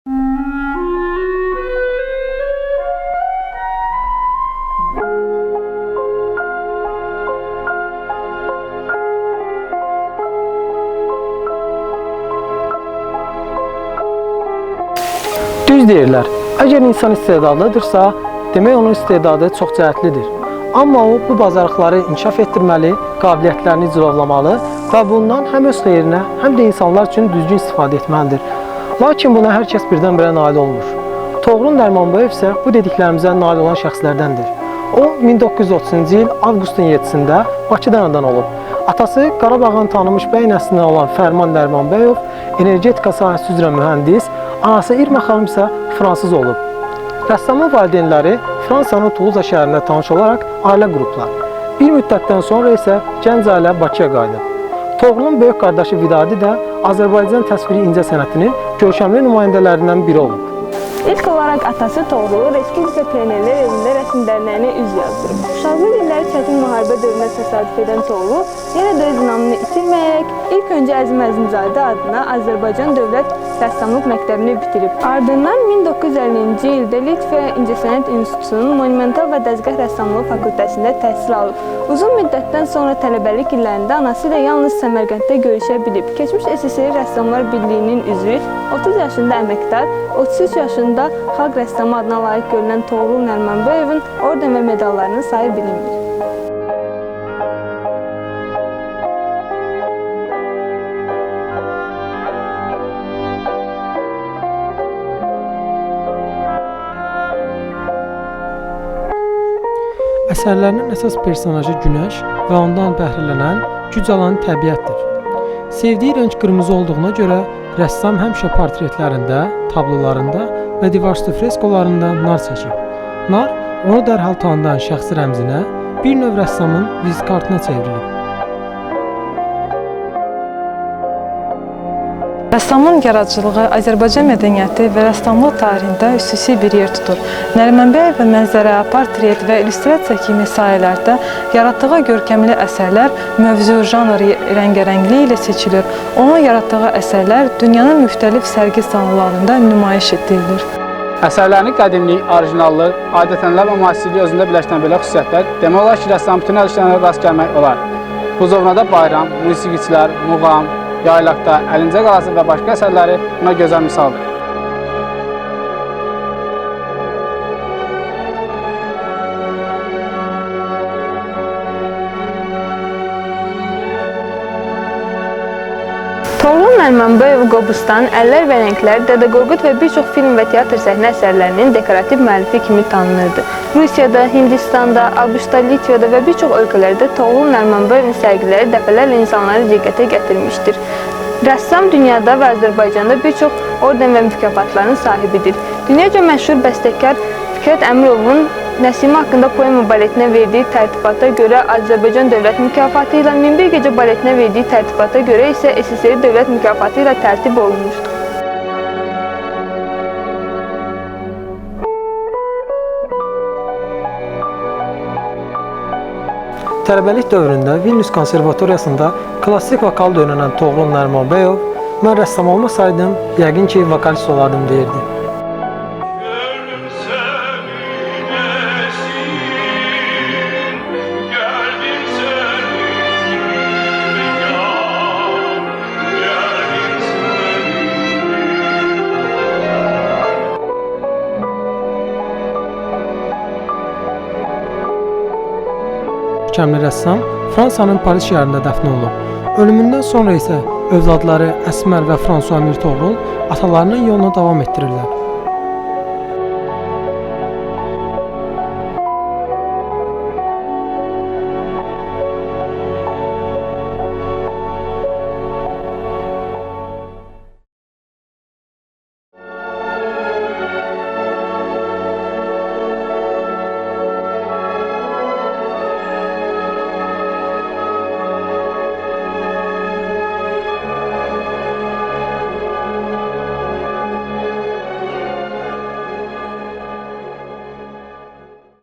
Düz deyirlər, əgər insan istedadlıdırsa, demək onun istedadı çox cəhətlidir. Amma o, bu bacarıqları inkişaf etdirməli, qabiliyyətlərini cilovlamalı və bundan həm öz xeyrinə, həm də insanlar üçün düzgün istifadə etməlidir. Lakin buna hər kəs birdən-birə nail olmur. Toğrul Nərimanbəyev isə bu dediklərimizə nail olan şəxslərdəndir. O, 1930-cu il avqustun 7-sində Bakıda anadan olub. Atası Qarabağın tanınmış bəy nəslindən olan Fərman Nərimanbəyov energetika sahəsi üzrə mühəndis, anası İrma xanım isə fransız olub. Rəssamın valideynləri Fransanın Tuluza şəhərində tanış olaraq ailə qurublar. Bir müddətdən sonra isə gənc ailə Bakıya qayıdıb. Toğrulun böyük qardaşı Vidadi də Azərbaycan təsviri incəsənətinin görkəmli nümayəndələrindən biri olub. İlk olaraq atası Toğrulu Respublika Pionerlər Evində rəsm dərnəyinə üz yazdırıb. Uşaqlıq illəri çətin müharibə dövrünə təsadüf edən Toğrul yenə də öz inamını itirməyərək ilk öncə Əzim Əzimzadə adına Azərbaycan Dövlət Rəssamlıq Məktəbini bitirib. Ardından 1950-ci ildə Litva İncəsənət İnstitutunun Monumental və Dəzgah Rəssamlığı fakültəsində təhsil alıb. Uzun müddətdən sonra tələbəlik illərində anası ilə yalnız Səmərqənddə görüşə bilib. Keçmiş SSR Rəssamlar Birliyinin üzvü, 30 yaşında əməkdar, 33 yaşında xalq rəssamı adına layiq görülən Toğrul Nərimanbəyovun orden və medallarının sayı bilinmir. Əsərlərinin əsas personajı günəş və ondan bəhrələnən, güc alan təbiətdir. Sevdiyi rəng qırmızı olduğuna görə rəssam həmişə portretlərində, tablolarında və divarüstü freskolarında nar çəkib. Nar, onu dərhal tanıdan şəxsi rəmzinə, bir növ rəssamın vizit kartına çevrilib. Rəssamın yaradıcılığı Azərbaycan mədəniyyəti və rəssamlıq tarixində xüsusi bir yer tutur. Nərimanbəyevin mənzərə, portret və illüstrasiya kimi sahələrdə yaratdığı görkəmli əsərlər mövzu, janr rəngarəngliyi ilə seçilir. Onun yaratdığı əsərlər dünyanın müxtəlif sərgi salonlarında nümayiş etdirilir. Əsərlərinin qədimlik, orijinallıq, adətənlər və müasirliyi özündə birləşdirən belə xüsusiyyətlər demək olar ki, rəssamın bütün əl işlərinə rast gəlmək olar. Buzovnada bayram, musiqiçilər, muğam, Yaylaqda, Əlincə qalası və başqa əsərləri buna gözəl misaldır. Toğrul Nərimanbəyov Qobustan, Əllər və Rənglər, Dədə Qorqud və bir çox film və teatr səhnə əsərlərinin dekorativ müəllifi kimi tanınırdı. Rusiyada, Hindistanda, ABŞ-da, Litvada və bir çox ölkələrdə Toğrul Nərimanbəyovun sərgiləri dəfələrlə insanları diqqətə gətirmişdir. Rəssam dünyada və Azərbaycanda bir çox orden və mükafatların sahibidir. Dünyaca məşhur bəstəkar Fikrət Əmirovun Nəsimi haqqında poema baletinə verdiyi tərtibata görə Azərbaycan Dövlət Mükafatı ilə, 1001 Gecə baletinə verdiyi tərtibata görə isə SSR Dövlət Mükafatı ilə tərtib olunmuşdur. Tələbəlik dövründə Vilnius Konservatoriyasında klassik vokal da öyrənən Toğrul Nərimanbəyov, mən rəssam olmasaydım, yəqin ki, vokalist olardım deyirdi. Görkəmli rəssam Fransanın Paris şəhərində dəfn olunub. Ölümündən sonra isə övladları Əsmər və Fransua Mir Toğrul atalarının yolunu davam etdirirlər.